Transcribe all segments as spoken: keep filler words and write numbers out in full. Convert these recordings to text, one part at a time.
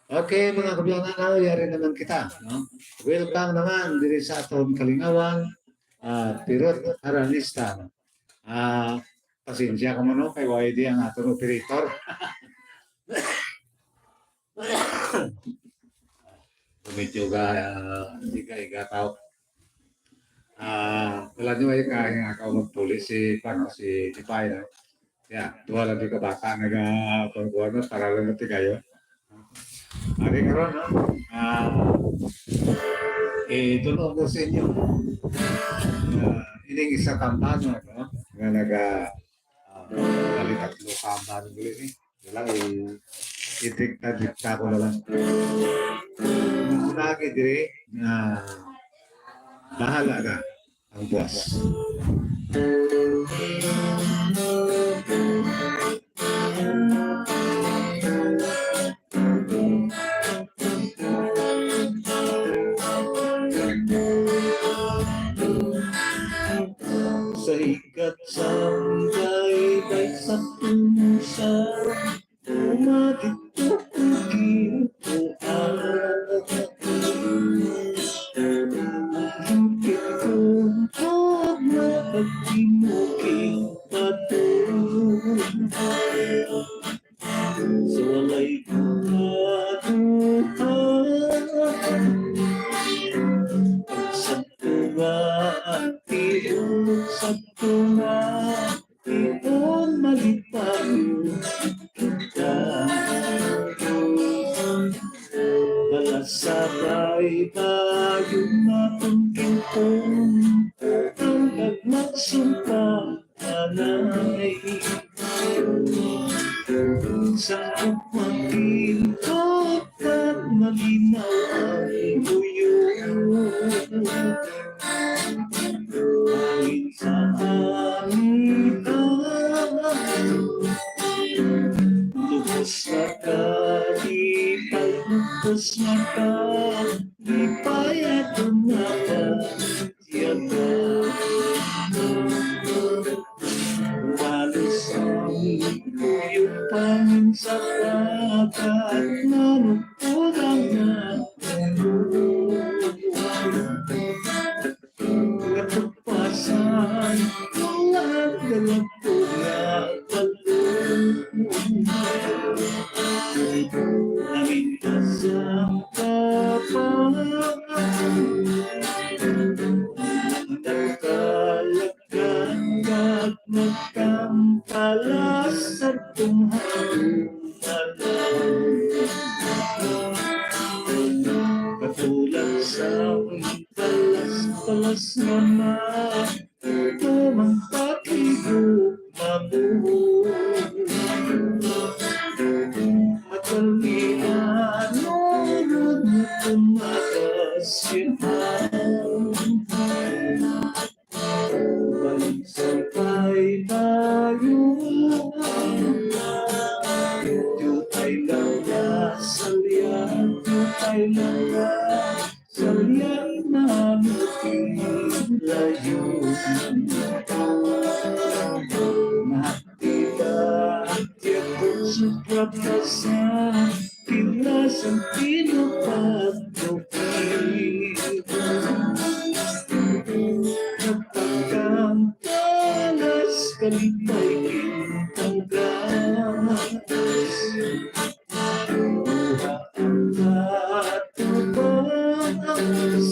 Okay, mga kabiyangnan, ah, yari naman kita, no? Welcome naman diri sa aton kalingawan, ah, Pirot Aranista, no? Ah, pasensya ka mo, no? Kay wala di ang aton operator. Medyo ga, ah, di ka igataw. Ah, wala niyo ay kaya nga ako magpuli si, ano, si Tipay, no? Yeah, duha lang di ka bata naga pagkuha, no? Para lang matigayon. Ari karon, no? Ah, eh, tulo ko sa inyo. Ah, ining isa kang bano, no? Nga naga, ah, bali tatlo ka bano dili, eh. Wala, eh, idikta-dikta ko na lang. Ang lagi diri, ah, bahala na ang buwas. Sa higat sang baybay sa pusa, umadto ko ginkuan. Ang kikong pagmapagtimuking patunay. Sa walay kumaduha. Ang sa tunga, ang tiulog sa tunga, tiun malipayon kita. Balasabay bayo matungkintong, ang pagmagsumpa anay. Sa pagpangkot kag malinaw ang buyo. Hangin sa amihan, lubos makalipay, lubos makalipay, ato nga Tiyaga. Walis ang kuyog pangin sa dagat, nanugpod ang natulog. Katupasan, mga dalagpog nga balon. Namintas ang kapal. Nagkalagkan kag nagkampalas sa tunghang alam. Katulad sa palas-palas nga ma-, tumang pakigo mabuo. Matalian, nurod mo tumakas siya. Balinsay kay bayo. Diyo kay langga, salya, diyo kay langga, salya na mutilayo. Mahatiba, diyo ko suprapasa, Pinas ang pinupatupad. Nagpagkampalas, kalipay kintanggas. Buha ang katubas.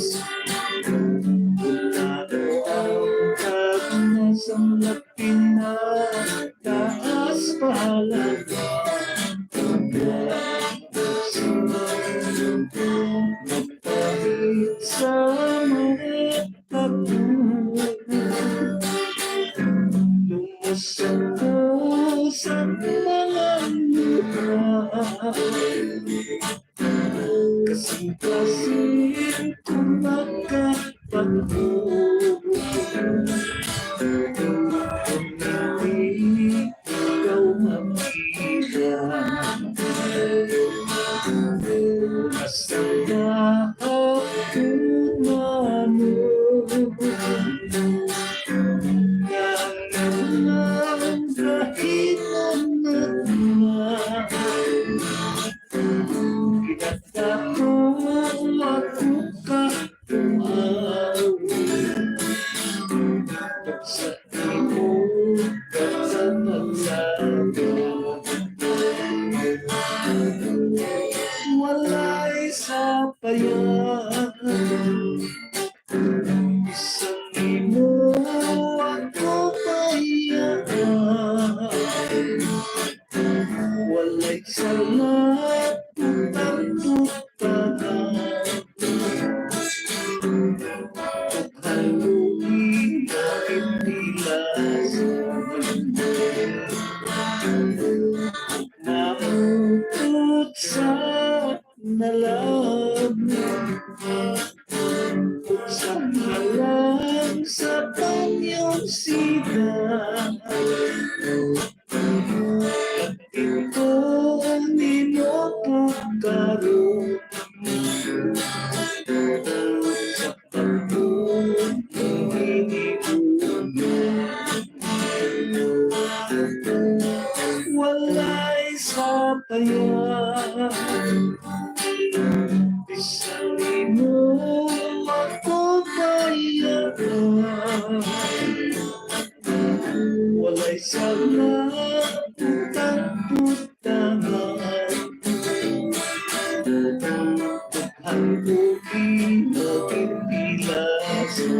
Bulano ang katnas, ang pinataas pahalaga. Magpahit sa mga tattoo. Lumusok ko sa mga luha. Kasing-kasing ko makapagbuo. Kung hindi ikaw makita, masaya ako na mo. Nga ang kahimong nagmahal. Kita Like sa lahat ng pagpunta, halungin na ipila sa mundo. Maupot sa nalaglag, sa halang sa panyong sida. Ito nimo po karon. Sa pagbubuhay ni Uno. Walay sa paya. Bisan nimo ako bayaan. Walay sala ang pagbutangan. Ang bukid na pipila sa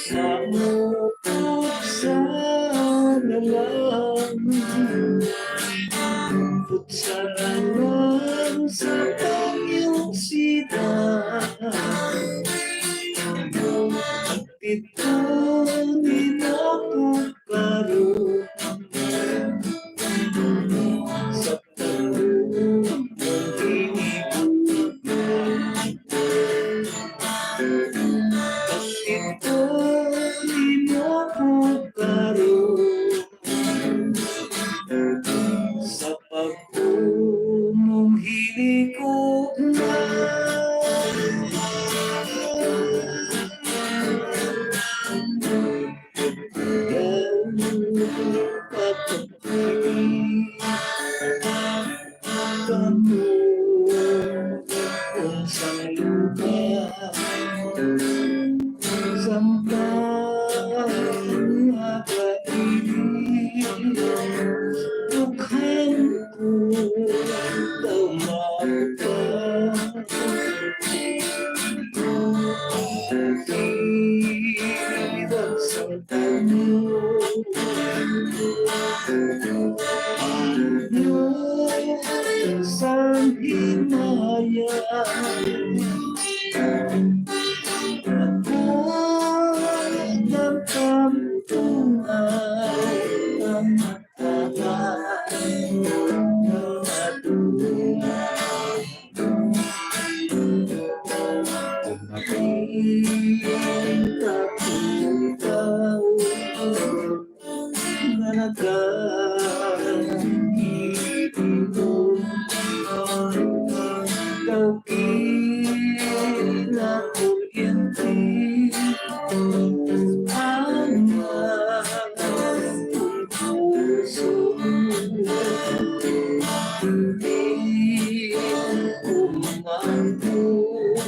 Samupot sa lalang. Putsa na lang sa panyong sida. Pagtito ni Napo karon. Sa Kamo, unsang lugar, saan ka nakaibig? Dughan ko daw mapa. Hirap sa Dumating ka, tawo nga nagainom, daw kinakuryente ang akong puso. Hindi ko maubos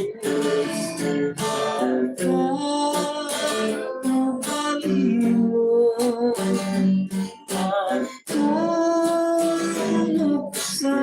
ang pagkakabaliwan. Pagtulog sa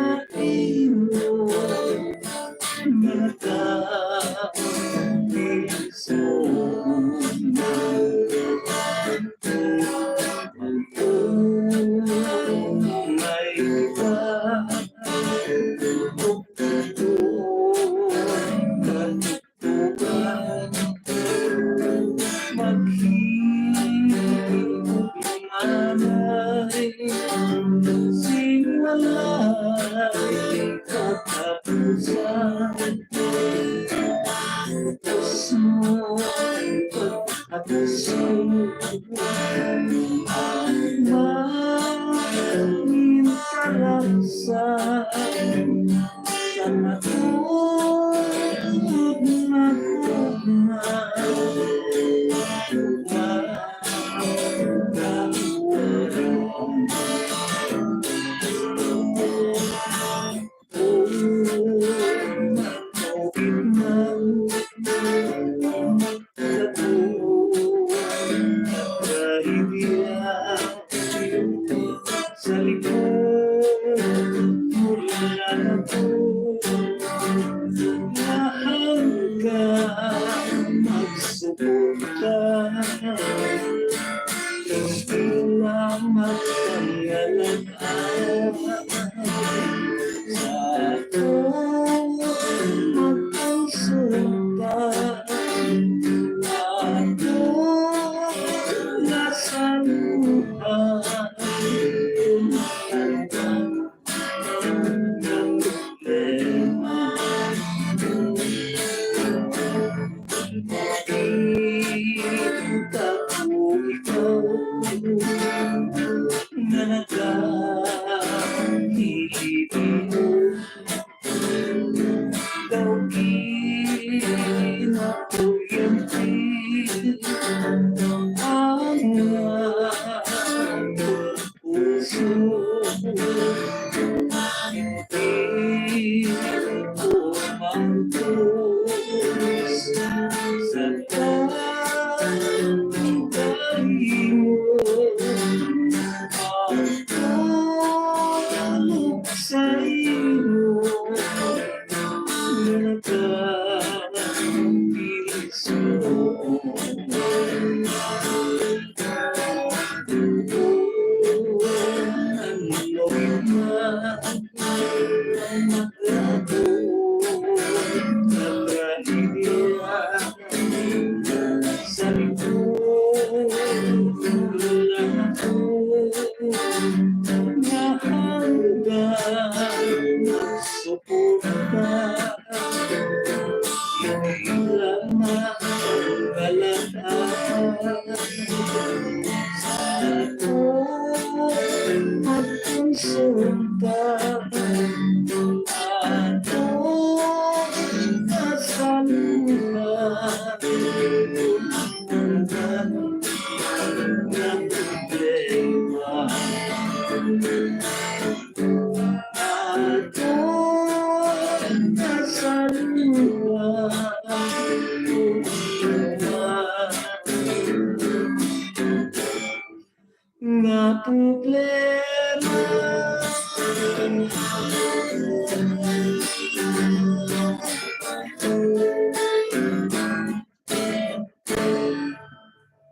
Nga problema.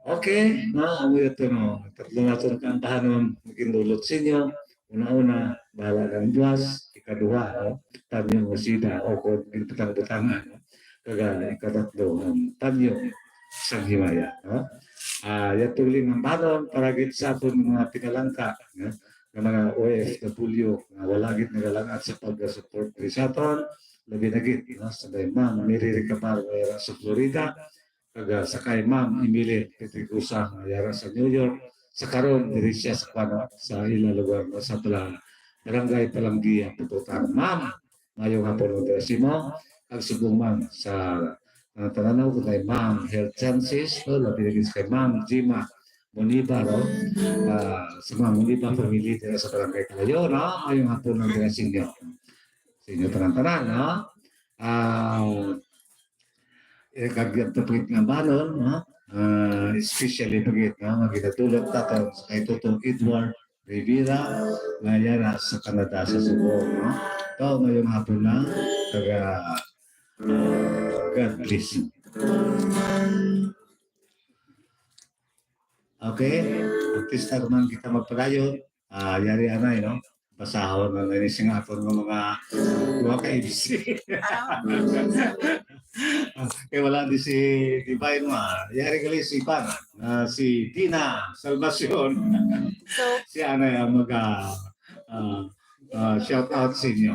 Okay, na ang ito, no. Tatlo na ito ang kantahan nga magindulot sa inyo. Una-una, bahala ang Diyos. Ikaduha, no, Tanyo nga Sida, o kung ginbutang-butangan, no? Kag ikatatlo, ang Tanyo sang Himaya, no? Ah, yatong limang balon para gid sa aton mga pinalangka, no? Nga mga O F W nga wala gid nagalangat sa pag-support diri sa aton, labi na gid, no? Sa kay Ma'am Mary Ricamar nga yara sa Florida, kag, ah, sa kay Ma'am Emily Petricosa nga yara sa New York. Sa karon, diri siya sa, kuwan, sa ila lugar, no, sa Pala-, Barangay Palanggia, Pututan. Ma'am, mayong hapon, Andres Simo. Kag subong, ma'am, sa, ah, tanan-tanan, kay Ma'am Health Chances, no, labi na gid kay Ma'am Jima Moniba, no? Ah, sa mga Moniba family dira sa Barangay Kalayo, no? Mayong hapon, Andres, sa inyo. Sa inyo tanan-tanan, no? Ah, eh, kag ang tapit nga balon, no? Ah, especially pagit, no? Nga ginadulot naton sa kay Tutong Edward Rivera, nga yara sa Canada, sa Subo, no? Ikaw, mayong hapon na, taga, ah, God bless you. Okay? Artista naman kita magpadayon. Ah, yari anay, no? Basahon na ni sing aton nga mga duha ka M C. Ah. Ah, kay wala di si Divine, ma. Yari gali si Pan, ah, si Dina Salvacion. So, si anay ang mag, ah, ah, ah, shout out sa inyo.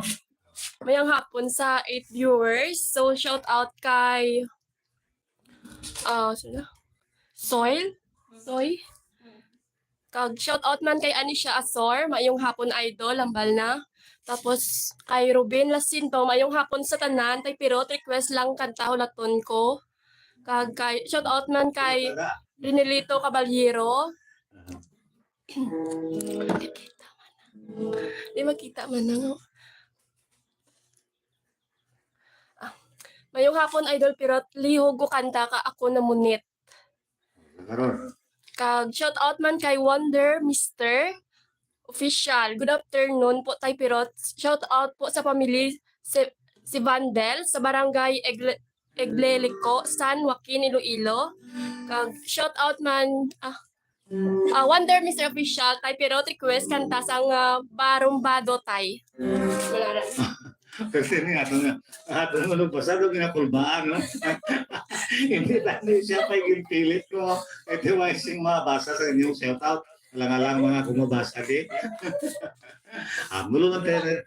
Mayang hapon sa eight viewers. So, shout out kay, ah, sino? Soil? Soy? Kag shout out man kay Anisha Asor, mayong hapon, idol, hambal na. Tapos kay Ruben Lasinto, mayong hapon sa tanan. Tay Pirot, request lang kanta hulaton ko. Kag kay, shout out man kay Rinelito Caballero. Di makita man ang, ah, mayong hapon, Idol Pirot, lihog ko kanta ka ako namunit. Karon. Kag shout out man kay Wonder Mister Official. Good afternoon po, Tay Pirot. Shout out po sa family si, si Vandel sa Barangay Egle, Eglelico, San Joaquin, Iloilo. Kag shout out man, ah, Ah, Wonder, Mister Official, tay, pero request kanta sang, ah, Barumbado, tay. Wala na. Kasi ni ato nga, ato nga nung pasado ginakulbaan, no? Hindi tayo siya pa yung pilit ko. Ito yung sing mabasa sa inyong shoutout. Alang-alang mga kumabasa, di? Ah, mulo man tayo.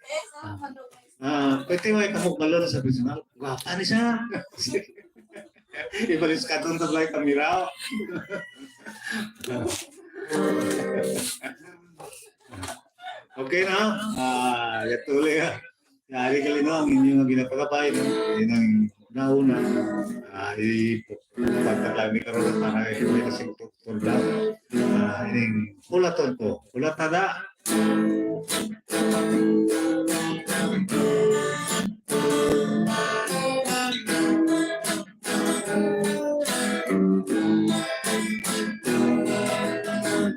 Ah, pwede mo yung kamukbalo sa personal. Gwapa ni siya. Ibalis ka doon sa balay kamera. Okay na? Ah, yatuloy ah. Yari ka, Lino, ang inyong ginapakabay, no? Yun ang nauna. Ah, ipagkakami karon para ipagkasing purda. Ah, ining hulaton ko. Hulatada.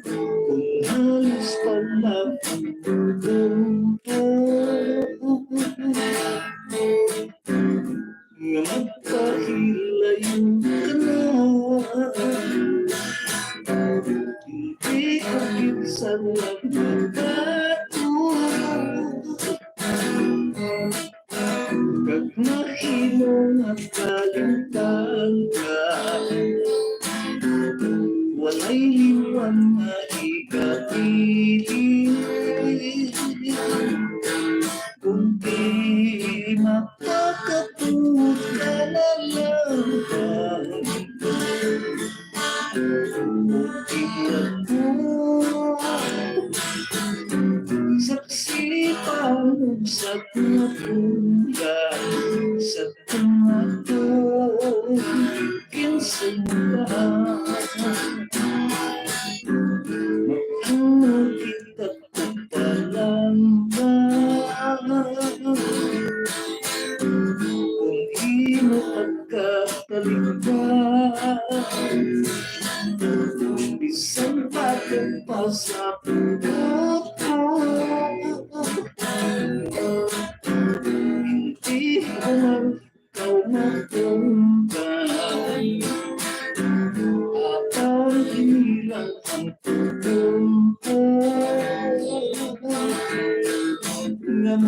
Kung halos pala nga magpahilayo ka na. Hindi ko gid sa nagbabago. Kag mahimo nga kalimtan ka, walay liwan nga ikapili. Kung di makakapot ka na lang, saksi pa sa mga pula, sa tumatong kinsulaan. Ano kita Palangga. Kung imo pagkakaligtas, bisan pa kung pasapot ko, hindi ko man Ikaw magtungkay, apan inilang ang pagtungkol nga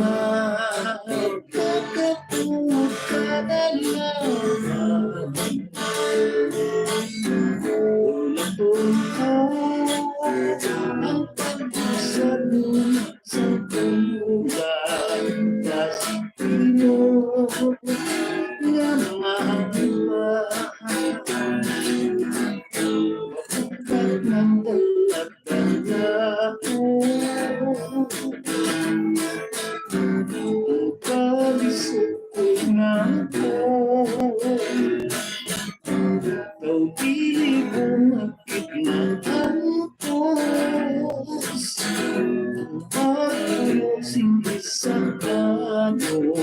magkakapot ka na lang. Kung natungkol ang pag-usap mo, sa pagmula sa Ginoo nga mahal. Mapugkat ng daladala ko ang kalisod ko nga ako. Ikaw dili ko makignaantos. Ang pagtuyo sing isa ka mo,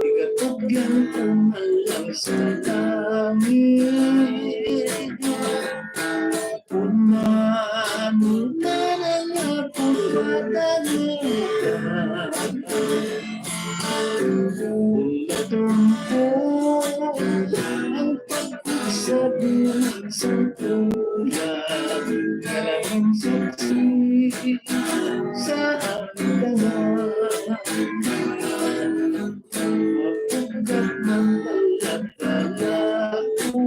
igatugyan ko man lang sa langit. Kung ano na lang akong pananglitan, kung natungkol ang pagkugsa bilang sa tulad, kalamang saksi sa hagdanan. Mapugkat ng daladala ko.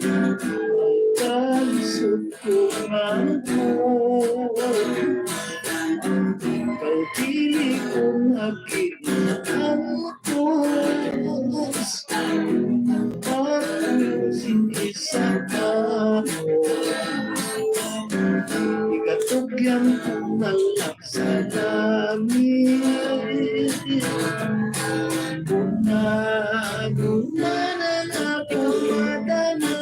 Ang kalisod ko man ko. Ikaw dili ko makignaantos. Ang pagtuyo sing isa ka mo, igatugyan ko na lang sa langit. Kung ano na lang akong madala,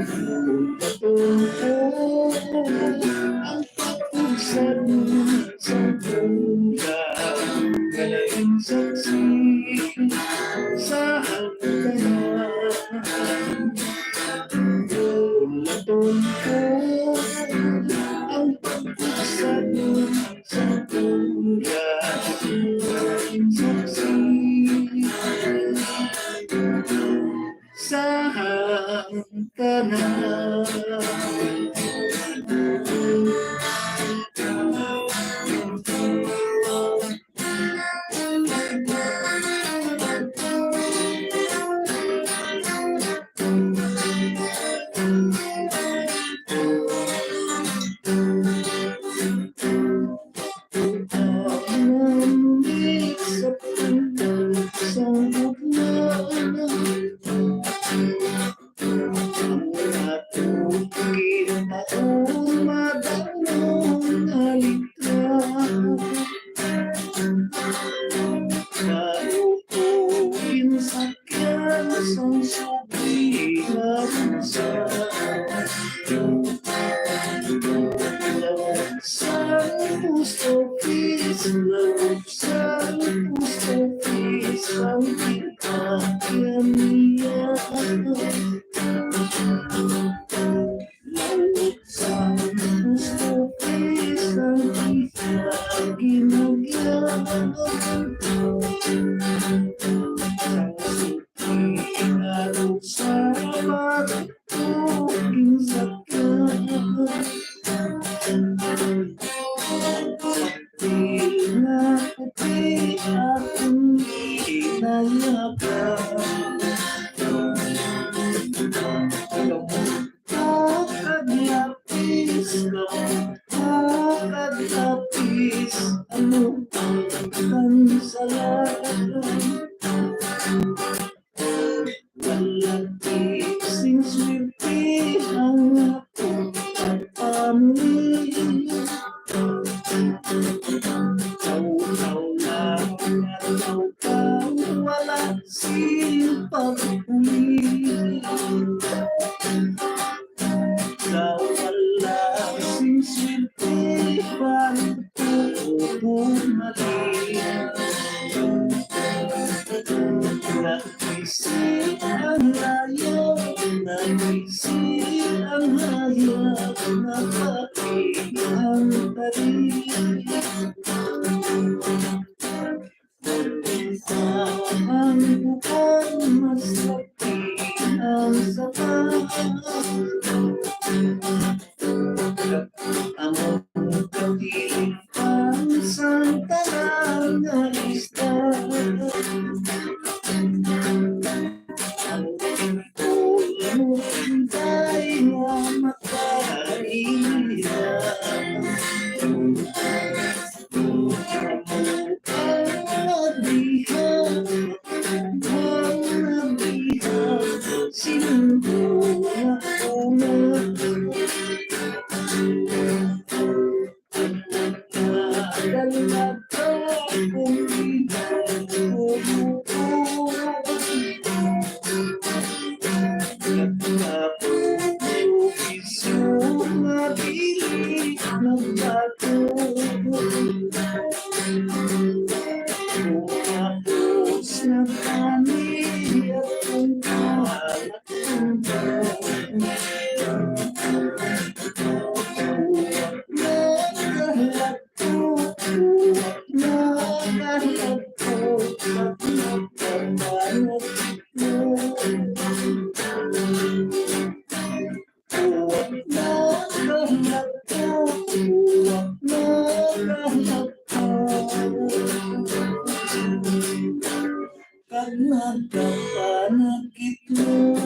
kung natungkol ang pagkugsa mo sa bulan, kalain saksi sa hagdanan. Kung natungkol ang tanan. Ang lamig sa puno sang bugnaw. Ang atong kinaon madamo nga litra. Kaluoy sa Kaya sang sugilanon sa Sang post office, sang post office, ang ginagyan niya. Sang post office, ang ginagyan. Sang Inalog sa pagtuging sa kanya. Di na puti akong ginayapan. Kag lapis, kag lapis, ano ang kansalanan? Wala sing swerte ang akong pagpamili. Taw-taw lang, taw-taw, wala sing pagpuli. Sa wala sing swerte, paano ko bumalik? Naisip ang layo, naisip ang hayag, napati ang tarik. Ang bukal mas laki ang sapa. Ang pagdilipang sang tanan nga isda. Ang ulong day nga makaila. Tapos na kami at kung Kag nagkapanagitlo.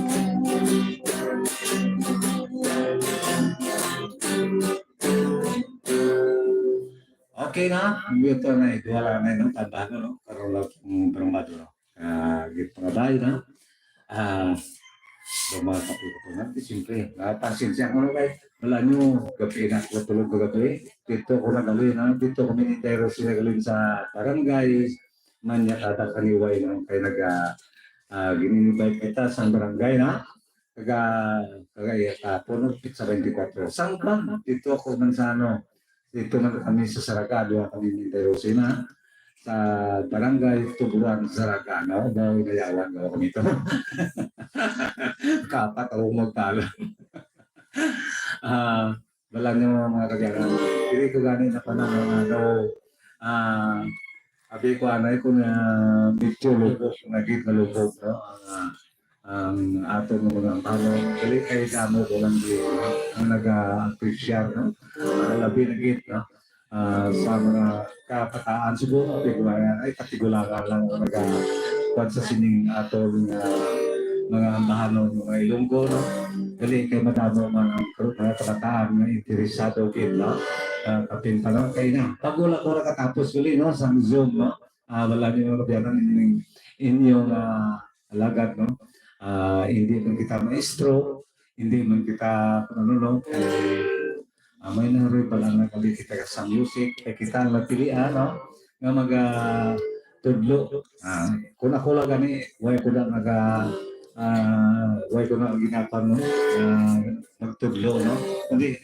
Okay na, ang ito na, ito wala na, no? Tanda na, no? Karon lang, mm, Brahmado, no? Ah, git mga bayo na. Ah, sa mga kapito po natin, siyempre, ah, pasensya ko na kay wala nyo, gabi na, natulog ko gabi. Dito ko na gabi, no? Dito kami ni Tero sila galing sa barangay, Manyakada Kaniway, no? Kay nag, ah, ah, gin-invite kita sa barangay, no? Kaga, kaga, iya, ah, puno, pizza twenty-four. Sangkang, dito ako man sa, ano, dito man kami sa Saraga, doon kami ni Tero sina, sa barangay Tubuan, Saraga, no? Daw nayawan daw kami to. Kapat ako magtala. Ah, wala nyo mga kagyanan. Dili ko gani na panahon, ano, ah, abi ko, anay ko na medyo lubog, naging malubog, no? Ang, ah, ang aton nga mga ambanon. Dili kay damo ko lang di, no? Ang nag-a-appreciate, no? Ah, labi na gid, no? Ah, sa mga kabataan siguro, katigulayan, ay, katigulangan lang ang naga-, kuwan sa sining aton, ah, mga ambahanon, mga Ilonggo, no? Dili kay madamo man ang kru-, mga kabataan nga interesado gid, no? Ah, kapin pa, no? Kay na, pag wala ko nakatapos uli, no, sa Zoom, no? Ah, wala niyo mabiyanan inyong, inyong, ah, alagad, no? Ah, hindi man kita maestro, hindi man kita, ano, no? Kay, ah, may naroy pala nga kami kita sa music, kay kita ang napilian, no? Nga mag, ah, tudlo. Ah, kung ako lang gani, way ko na naga, ah, way ko na ginapang, no? Ah, magtudlo, no? Hindi,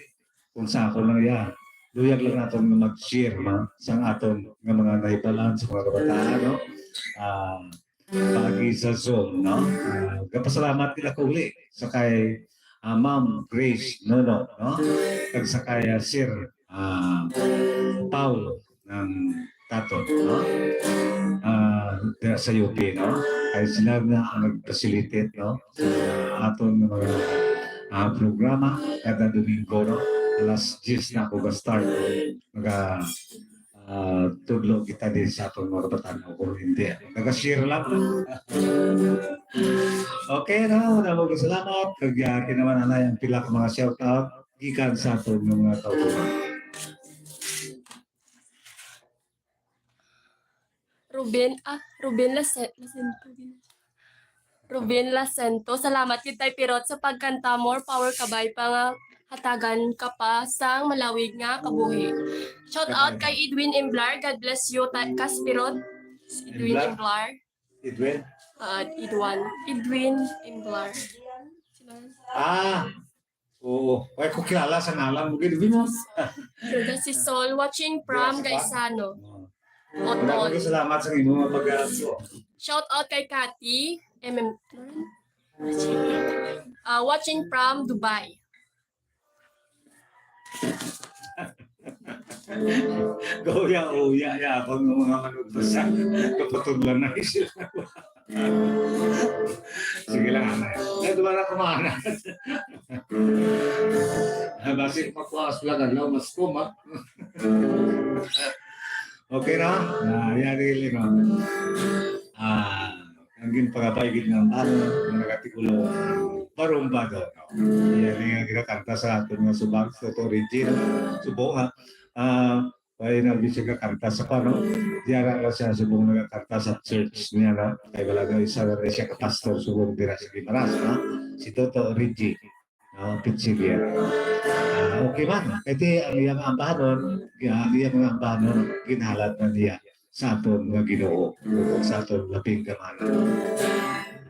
kung sa ako lang, ya, luyag lang naton nga mag-share, ma, sang aton nga mga nahibalaan sa mga kabataan, no? Ah, paagi sa Zoom, no? Ah, gapasalamat gid ako uli sa kay, ah, Ma'am Grace Nono, no? Kag sa kay, ah, Sir, ah, Paul ng Tato, no? Ah, diha sa U P, no? Kay sila na ang nag-facilitate, no? Sa aton nga mga, ah, programa kada Domingo, no? Alas diyes na ako ga-start. Maga, ah, tudlo kita din sa aton mga kabataan kung hindi. Naga-share lang. Okay, no? Damo nga salamat. Kag, ah, kinaman anay ang pila ka mga shout out gikan sa aton nga mga kauturan. Ruben, ah, Ruben Lase-, Lasento. Ruben Lasento, salamat gid, Tay Pirot, sa pagkanta. More power, kabay pa nga hatagan ka pa sang malawig nga kabuhi. Shout out kay Edwin Imblar. God bless you, Tay Kas Pirot. Edwin Imblar. Imblar? Edwin? Ah, Edwin. Edwin Imblar. Ah, oo. Ay, ko kilala sa ngalan mo, gid mo. Roda si Sol, watching from Gaisano. Otol. Salamat sa imo nga pag-aso. Shout out kay Cathy, M M, ah, watching from Dubai. Gawya, uya, ya, ako ng mga manugbasan. Kapatudlan na sila. Sige lang, anay. Ay, duwa na kumana. Basi makuha sa lagan, no? Mas kuma. Okay na? Ah, yari, no? Ah, ang ginpangabay gid nga ambahanon nga nagatigulo, Barumba daw, no? Iya ni nga ginakanta sa aton nga subang, Toto Reggie, no? Subong, ha? Ah, kaya na siya kakanta sa pano. Diya na lang siya subong nagakanta sa church niya, no? Kay wala daw isa na siya kapastor subong dira sa Guimaras, no? Si Toto Reggie, no? Pichilya. Ah, okay man. Kaya ang iyang ambahanon, ang iyang mga ambahanon, ginhalad na niya sa aton nga Ginoo, ug sa aton labing gamana.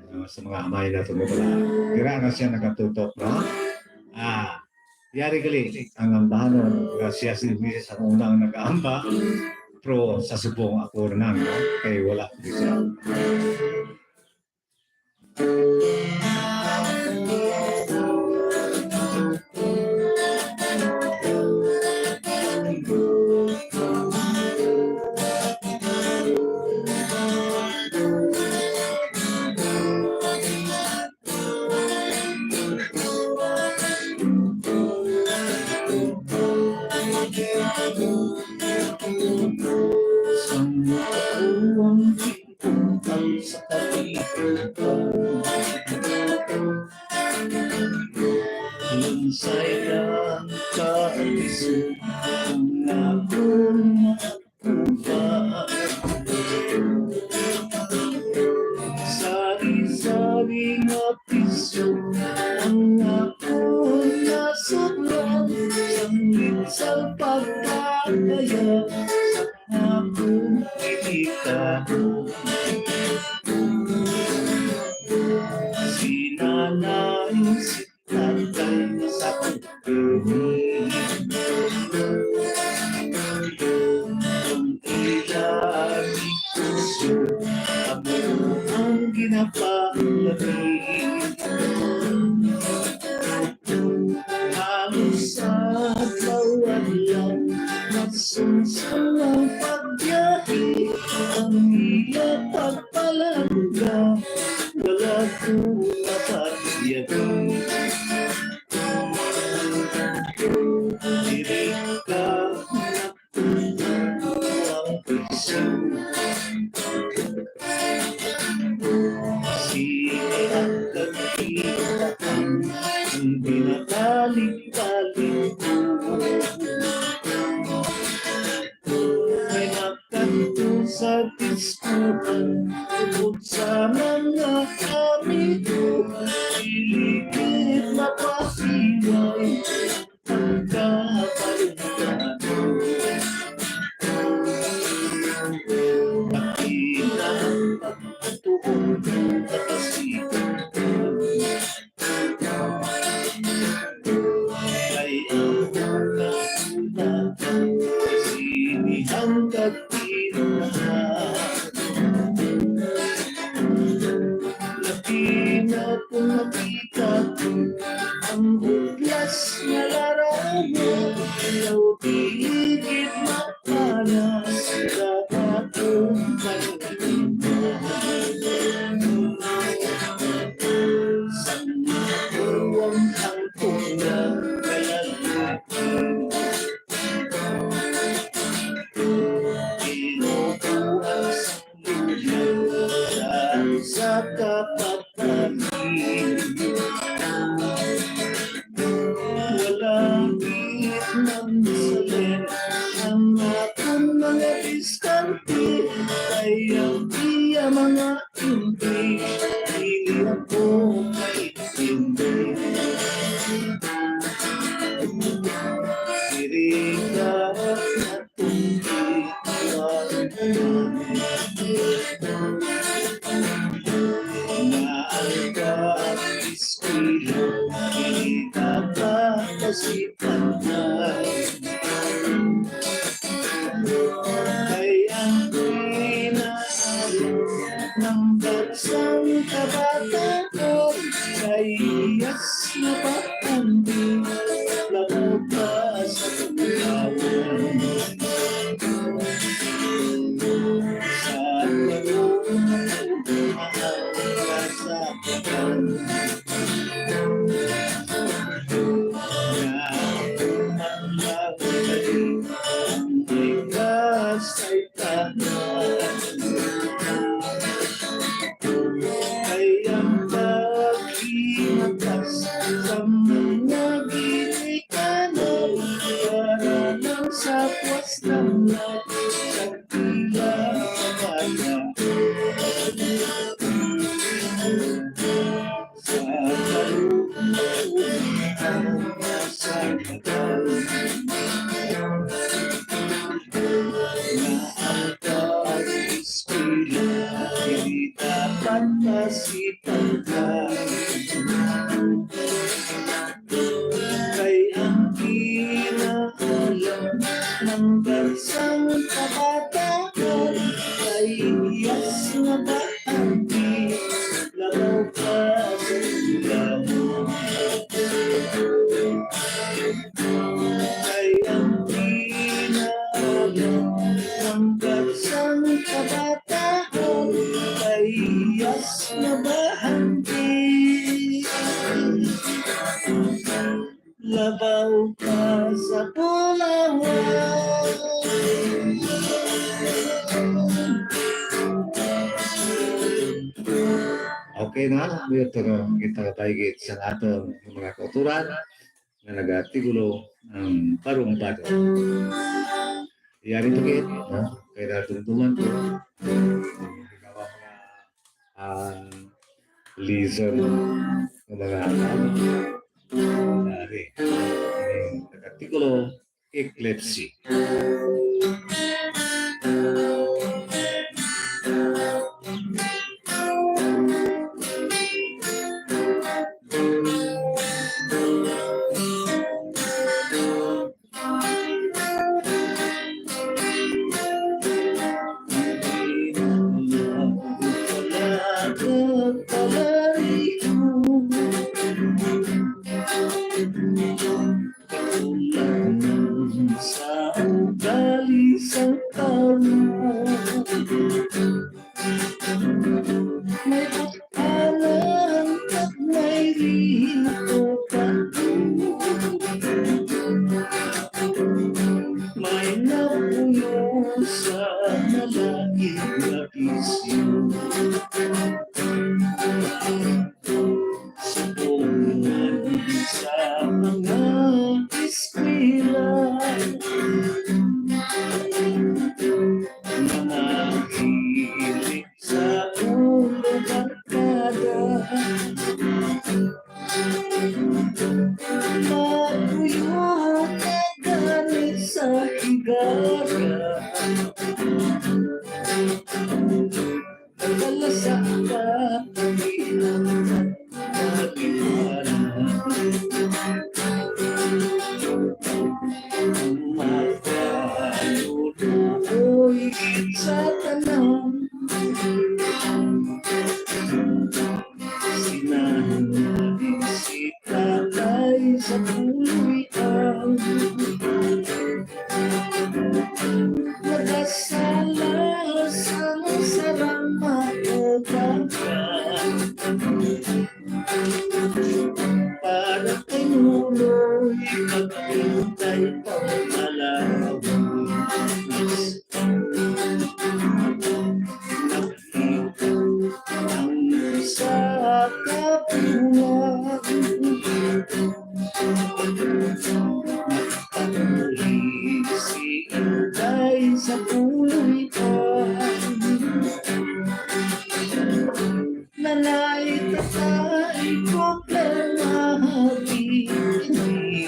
Ano, sa mga amay naton nga bala. Dira na siya nagatutok, no? Ah, yari gali, ang ambahanon, nga siya si Misis ang unang nag-aamba, pero sa subong ako na, no? Kay wala ko siya. Sang ako ang Tungkol sa kalibutan. Lunsay ang kaisip ang akong mga kupa. Sari-sari nga piso ang akong nasudlan. Sanglit sa pagkakaya sa akong delikado. Si nanay, si tatay, sa akong kami. Ang ila gikuso, amo ang ginapalagi. Halos sa adlaw-adlaw, masunsong ang pagbiyahe. Ang ila pagpalangga, wala ko Pinabalik-balik ko. May makanto sa diskuhan, tungkol sa mga amigo, pilikit mapasiway ang kapaligado. Nakita ang pagkatuon ng katasigan. Kay ang una-una, sinihang kag tinahan. Labi na kung makita ko ang hutlas nga larawan, daw di gid mapanas sa akong kaluoy. Sa makuwang ang tunga nga lalaki, kinukuha sa luya sa kapatid. Wala gid man sa lena ang akon mga diskarte, kay ang iya mga English, dili ako kaintindi. Diri ka natong gitawag. Naan ka ang eskwela, kita pa kasi pantay. Kay ang pinaalam ng bansang kabataan, kay iyas na ba ang di labaw pa sa tulawan. Sa tarong mahal ka sa katawan. Nga ako man lang kayo ang may kasaypanan. Kay ang paghimatas sa mga ginikanan para lang sa puwas ng lahat sa tila kabaya. Sa kalungkutan, sa katawhan, nga ang pag-eskwela, dili dapat masipan ka. Kay ang kinaalam ng bansang kabataan, kay iyas nga ba ang di labaw pa sa ilaw. Kay ang kinaalam ng bansang kabataan, kay iyas nga bahandi labaw pa sa bulawan. Okay na, ito na kita taygit sa aton mga kauturan nga nagatigulo ang parumbado. Yari to, Kit, no? Kaya natungtungan ko. Ikaw ang mga, ah, listen ng mga anak. Yari. Ang artikulo, epilepsy. Sa uga sa puloy-an. Nagasala sang sarang maubagan. Para kay Nunoy, maghintay pang alawis. Ang sa kapulan. Nagpatuloy si Inday sa puloy-an. Nanay, tatay, problema ini.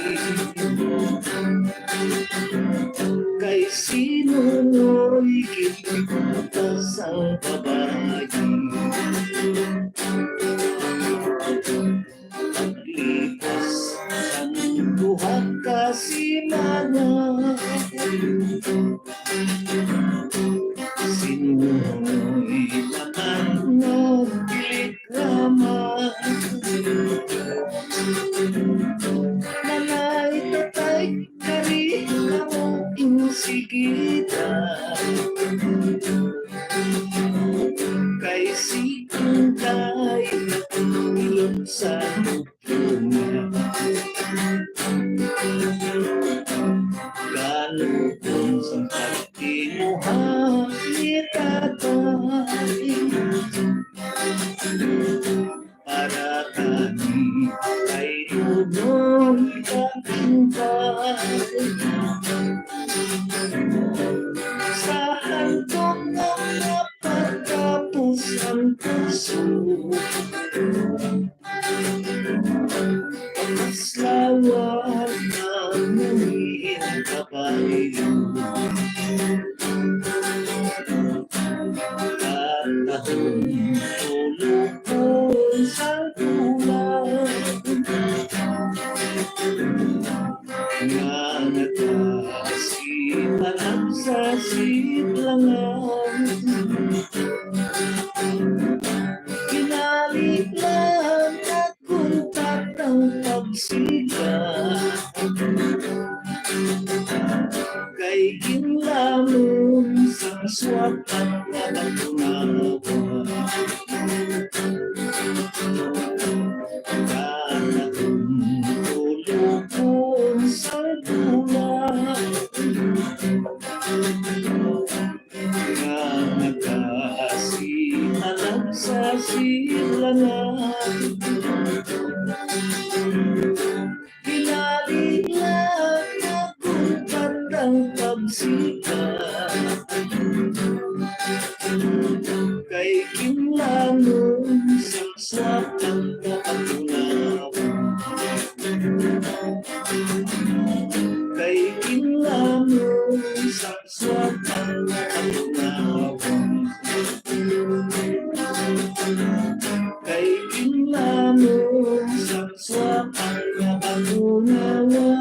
Kay si Nunoy ginbutas ang babayi. Paglipas sang duha ka simana, si Nunoy naman nagtelegrama. Nanay, tatay, kari kamo insigida. Kay si Inday nagpilot sa dunya. Galukon sang pagtinguha ni tatay. Para kami kay Nunoy kag Inday. Sa handom nga mapatapos ang kurso, pamaslawan namin kabayo. Katahom tulog ko sa bulan. Nga nagkasi panag sa sidlangan. Kinali lang at kuntat ang pagsiga. Kay ginlamon sang suwapat nga bakunawa. Katahom tulog ko sa bulan. Nga nagkasi alam sa silangan. Ginali lang nakupat ang pagsikat. Kay kinlanon sang swak ang kapatunawan. Kay kinlanon sang swak ang kapatunawan. Kay kinlanon sang swak ang kapatunawan.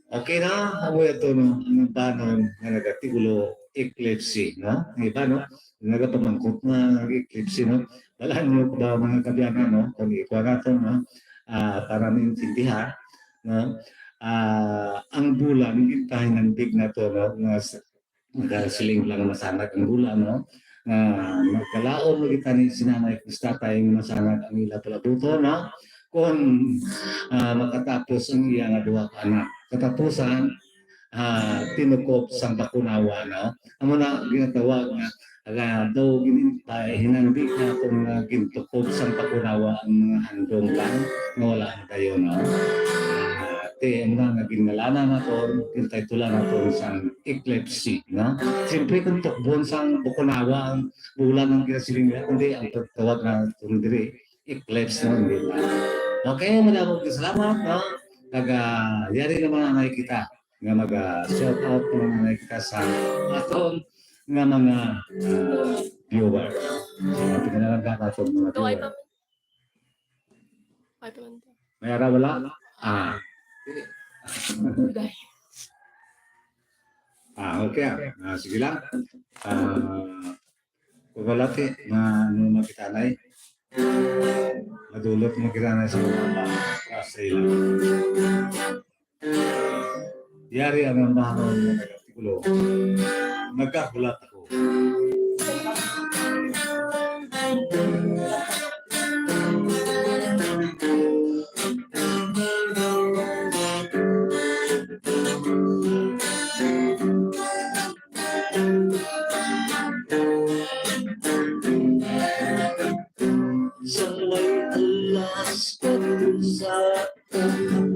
Okay na, amo ito, no, ang banon nga nagatigulo epilepsy, no? Ang iba, no, nagapamangkot nga epilepsy, no? Balaan mo ba, mga kabyanan, no? Kung ikuha nato, no? Ah, para maintindihan, no? Ah, ang bulan, gintahinandig na to, no? Nga s-, nagasiling lang masanag ang bulan, no? Nga magkalaom lagi tani si nanay kag si tatay nga masanag ang ila palabuton, no? Kung, ah, makatapos ang iya nga duha ka anak. Katapusan, ah, tinukob sang bakunawa, no? Amo na ginatawag nga, nga daw gin-, ah, hinandig naton nga gintukob sang bakunawa ang mga handom lang nga wala na dayon, no? Ah, ti, amo na nga ginngalanan naton, gintitulan naton sang epilepsy, no? Siyempre, kung tukbon sang bakunawa ang bulan ang ginasiling nila, kundi ang pagtawag naton diri, epilepsy, no? Hindi ba? Okay, madamo nga salamat, no? Kag, ah, yari naman ang nakikita nga mag, ah, shout out naman ang nakikita sa aton nga mga, ah, viewer. Ah, pinalangga naton mga Ito ay viewer. pa-, ay pa man to. May ara wala? Ah. Dahil. Ah, okay, ah. Ah, sige lang. Ah, Pagbalati nga ano na kita, Nay? Madulot mo kita na sa mga oras sa ila. Yari ang ang bahaw nga nag-artikulo. Nagkahulat ako. Sa may alas kuwatro sa kahapon,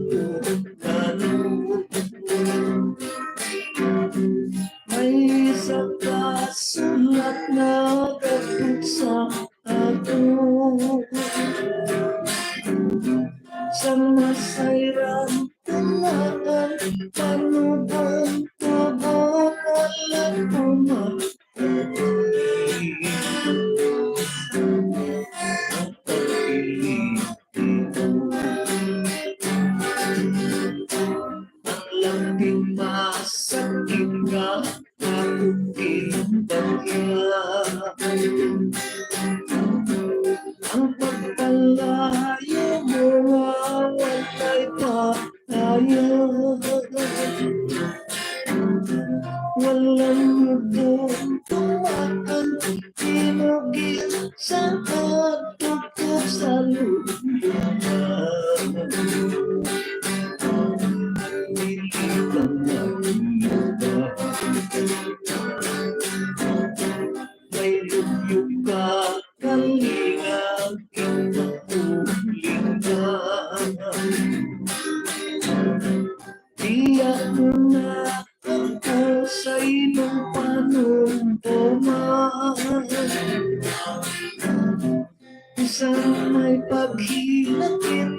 may isa ka sulat nga nagabot sa ako. Sa masayran, tulaan, panubong, tubong, wala ko ma- Ang lambing masakit nga akong kinabangga. Ang pagpalayo mo nga walay pa Ayaw. Walang mudong tumaan, tinugin sa katupok sa luma. Ang dili lang nakita. May lubyo ka, kalinga, ginagulingga. Di ako na ako sa imong panumduma. Bisan may paghinakit,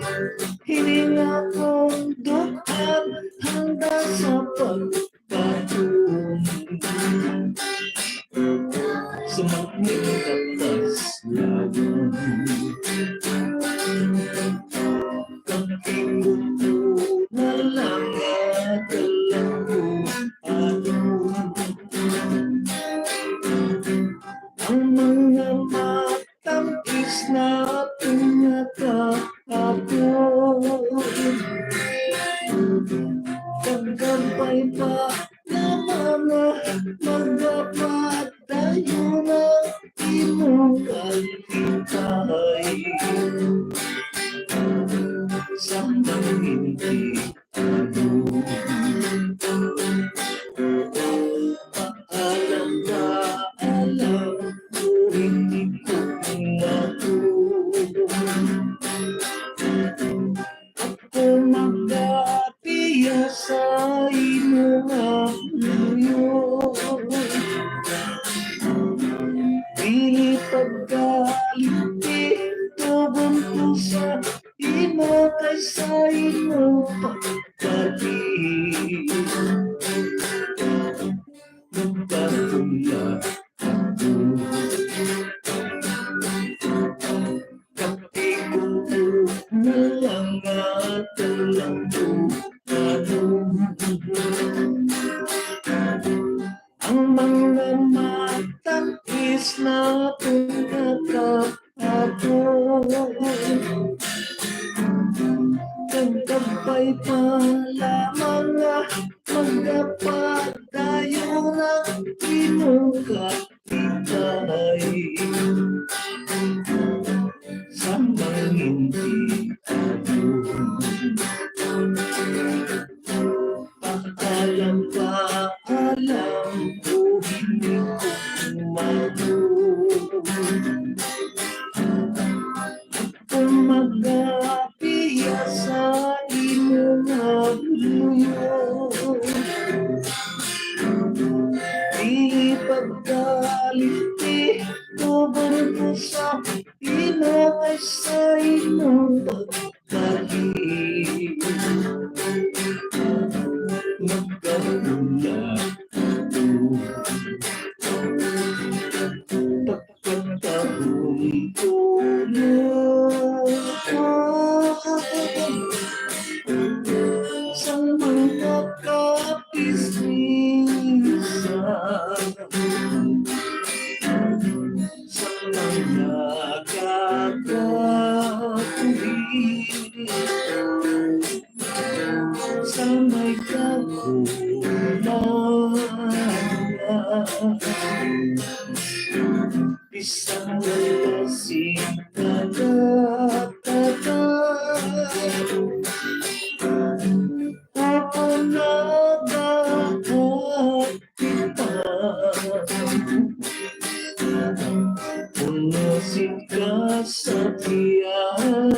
hininga kong dughan, handa sa pagbaton. Sa magnikatapas lawan, kang tingog ko na lang nga dalang ko ano. Ang mga matangkis na pinakahapon. Kagabay pa na mga magapadayon na imong kalitay. Sa mga hindi Paalam, paalam, buhi ko kumato. Ako magapiya sa imo nga luyo. Dili pagkalimti, tubon ko sa imo kay sa imo pagkati. Nagkapula ako. Kapigong na lang at alam ko ano. Ang mga matangkis na pinakahapon. Kagabay pa lamang nga magapadayon ang imong kalitay. Sa mga hindi ako. Paalam, paalam, buhi ko kumato. Kung magapiya sa imo nga luyo, dili pagkalimti, tubon ko sa imo kay sa imo pag Kali magkauna ako. Pagkatahon ko na sa mga kapismisan. Nakakapuhi sa may kahuman. Bisan wala sing nagatagan, ako nagahapit pa. Puno sing kasakyan,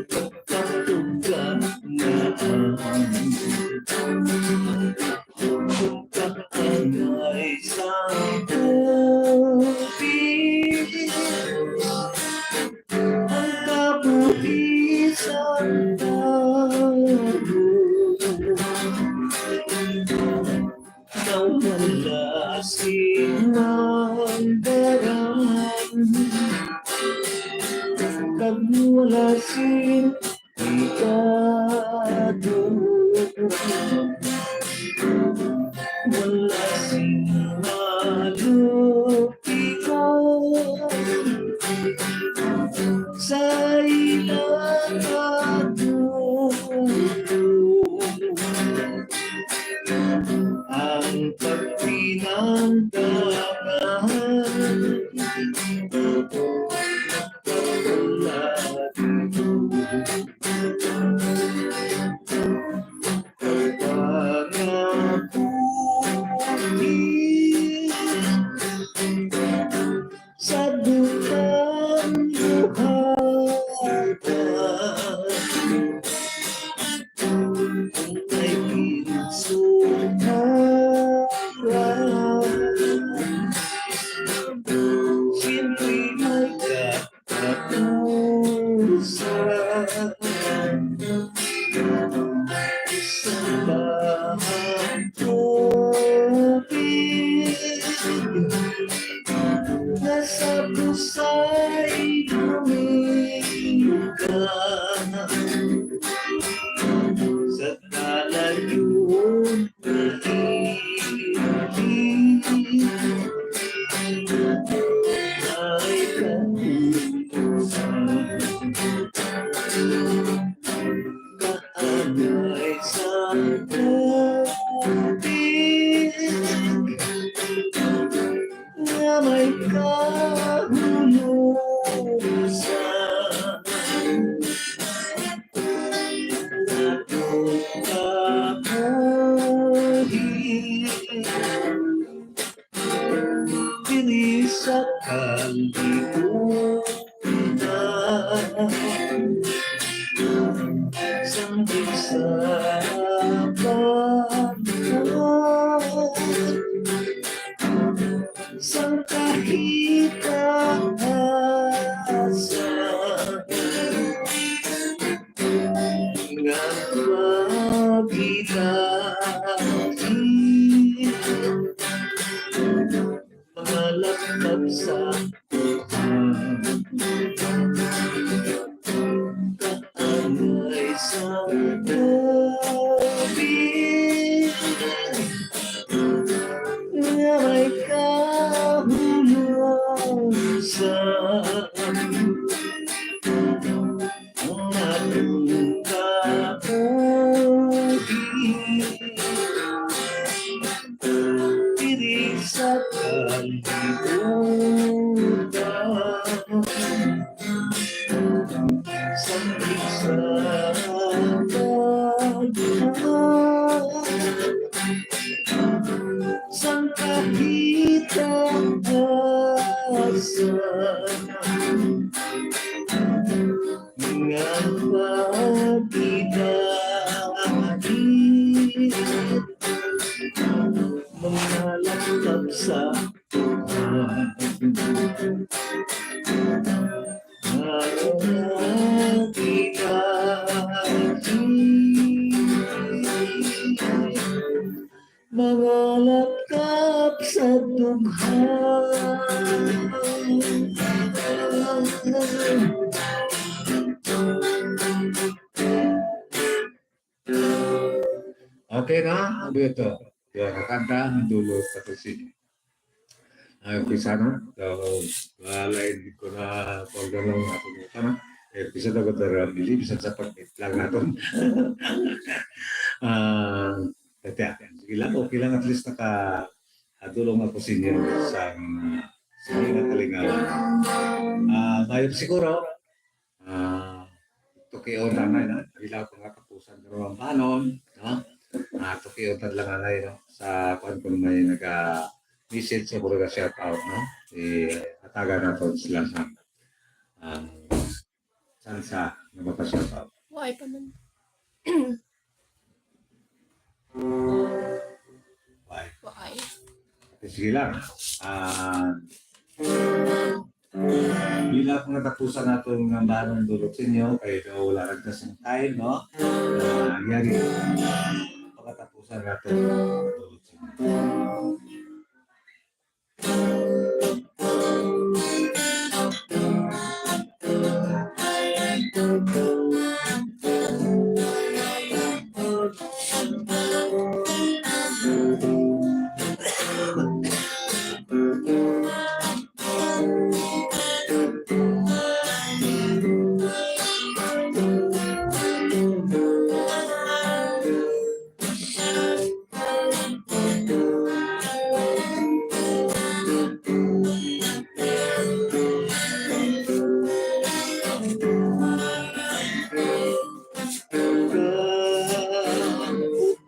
pagkatuga na ang pagkaanay sa tubig. Ang kabuhi sa tawo nawala sing manggaran, kag wala sing pekado. Wala sing malupigon sa ilang pagtuo. Ang pagpinandakan, pangabuhi sa dugang buhatan. Kung may ginsukaran, siyempre may katapusan. Sa bahang tubig, nasabusay lumiga sa kalayo. Ay, kapusan. Kaanay sa tubig nga may kahulusan. Atong kabuhi diri sa kalibutan, sang isa pa sang kahit asa nga mabilahi, mga laptop sa kaanay sa tubig nga may kahulusan. Ang atong kabuhi diri sa kalibutan. Sa isa pa sang kahit asa nga pagkita, mga laptop sa mga laptop sa dughan. Okay na? Ano ito? Yan, ang kanta, ang dulo sa kusina. Ang umpisa, no? So, wala, hindi ko na pagdalong natin yung tama. Eh, umpisa na ko dara, bili, bisan sa pag-eat lang natin. Ah, kaya, sige lang, okay lang, at least naka, adulong ako sa inyo sa, sige na kalingawan. Ah, mayroon siguro, ah, tukion na na, no? Bilang pangatapusan ko ang banon, no? Ah, tukion na lang na, no? Sa kuan ko may naga-message sa mga shout out, no? Eh, hatagan nato sila sa, ah, sansa na maka-shout out. Why pa man? Why? Why? Sige lang. Ah, bilang pangatapusan naton nga banon dulot sa inyo, kay daw wala nagtas ang time, no? Ah, yari. Pangatapusan naton dulot sa inyo.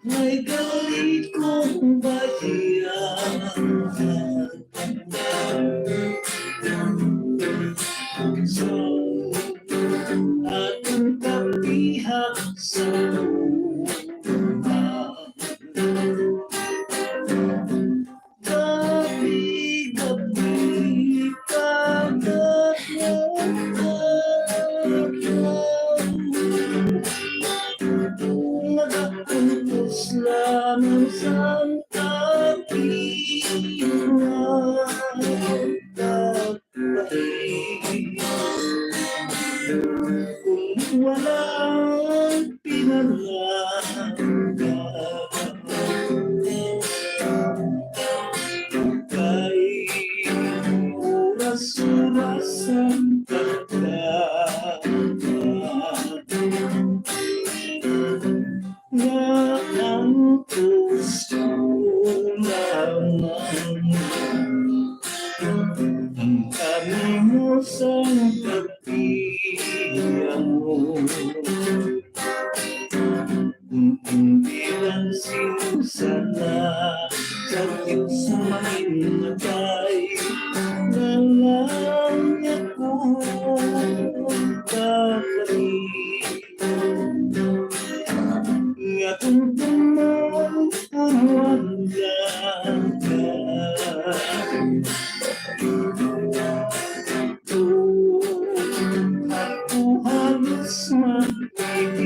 May galit kong bayan sa aking kapihak sa loob. Gabi-gabi, pagkakatawa, nagakuntos lamang sang aking mga babae. Kung walang pinangarap, kay oras-oras ang pagdapat nga ang puso lamang ang kanimo sang pagtiyamo. Kung hindi lang sinusa na sa Diyos mamatay, na lang ako papatay. Nga kung tumulong, punuan lang ka. Ako halos magpipinta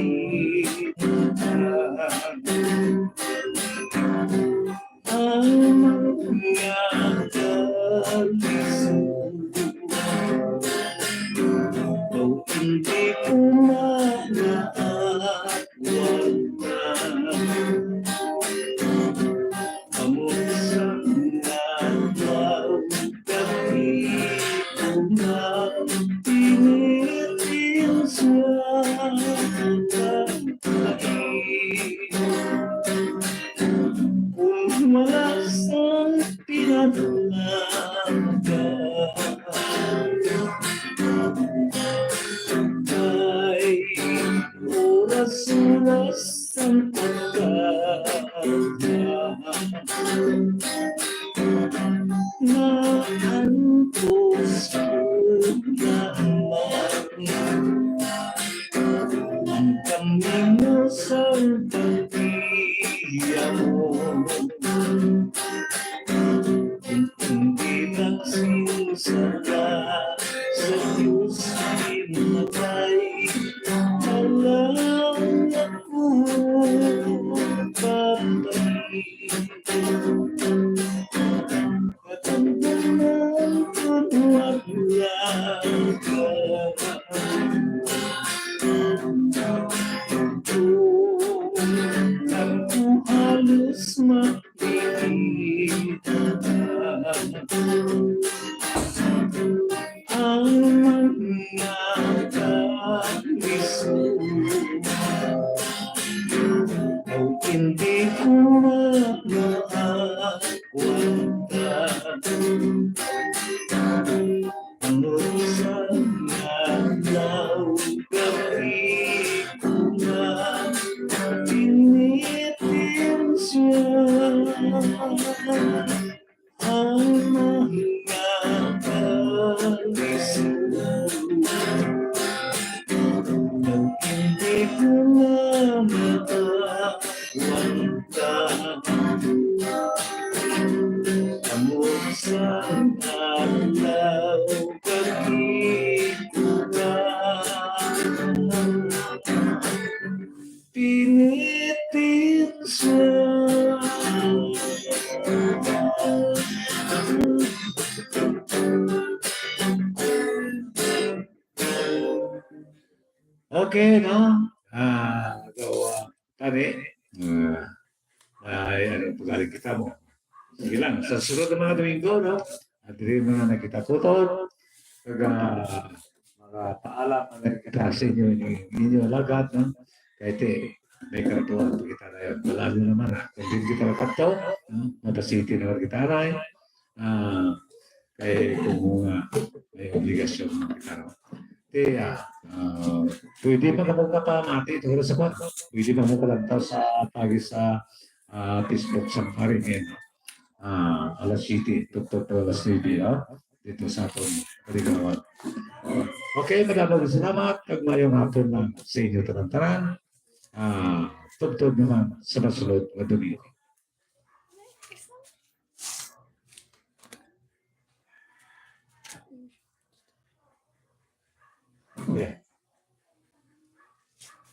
ang mga kalisod. Kung hindi ko manaat, Kay oras-oras ang pagkakatawa, naantos ko lamang ang kamingos sang pagtiyamo. Kung hindi lang sinusa na sa Diyos ay matay, alam ako papatay. Katungkulan ko buhat lang ka. Ako halos ma- Kung Okay, no? Ah, so, ah, tani, ah, ay, ano, pagaling kita mo. Sige lang, sa sunod na mga Domingo, no? At diri mo na nakita ko to. Kag, ah, mga paalam na kita sa inyo, inyo, inyo alagad, no? Kay ti, may karatuhan pa kita na yun. Malalim naman, ah. Kung hindi kita nakadto, no? Mapasiti naman kita, Nay. Ah, kay kung mga may obligasyon man kita, no? Ti, ah, ah, pwede pa kamo kapamati, tungod sa kwan. Pwede pa mo kalantaw sa pagi sa, ah, Facebook sa Paringen. Ah, alas siyete, tubtob pa alas nuebe, ah, dito sa aton Parigawan. Okay, madamo nga salamat, kag maayong hapon lang sa inyo tanan-tanan. Ah, tubtob naman sa masunod nga Domingo. Okay.